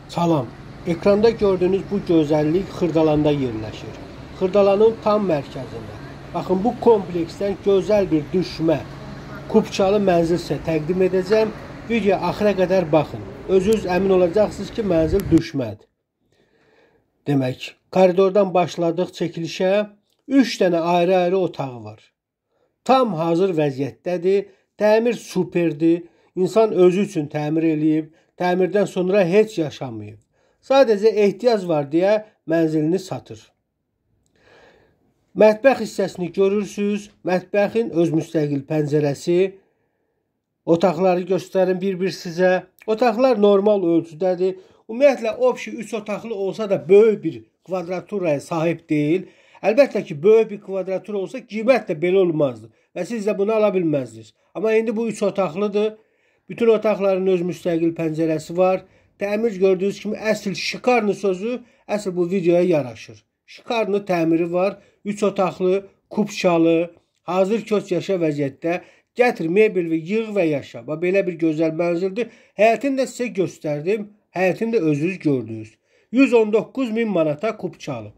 Salam. Ekranda gördüyünüz bu gözəllik Xırdalanda yerləşir. Xırdalanın tam mərkəzində. Baxın, bu kompleksdən gözəl bir düşmə, kupçalı mənzil sizə təqdim edəcəm. Video axıra qədər baxın. Özünüz əmin olacaqsınız ki, mənzil düşmədir. Demək, koridordan başladıq çəkilişə. 3 dənə ayrı-ayrı otağı var. Tam hazır vəziyyətdədir. Təmir superdir. İnsan özü üçün təmir eləyib. Təmirdən sonra heç yaşamayıb. Sadəcə ehtiyac var deyə mənzilini satır. Mətbəx hissəsini görürsünüz. Mətbəxin öz müstəqil pəncərəsi. Otaqları göstərim bir-bir sizə. Otaqlar normal ölçüdədir. Ümumiyyətlə, obşi 3 otaqlı olsa da böyük bir kvadraturaya sahib deyil. Əlbəttə ki, böyük bir kvadratura olsa qiymət də belə olmazdı və siz də bunu ala bilməzdiniz. Amma indi bu 3 otaqlıdır. Bütün otaqların öz müstəqil pəncərəsi var. Təmir gördüyünüz kimi əsl şikarlı sözü əsl bu videoya yaraşır. Şikarlı təmiri var. 3 otaqlı, kupçalı, hazır köç yaşa vəziyyətdə. Gətir mebel və yığ və yaşa. Bax, belə bir gözəl mənzildir. Həyətini də sizə göstərdim. Həyətini də özünüz gördünüz. 119 min manata kupçalı.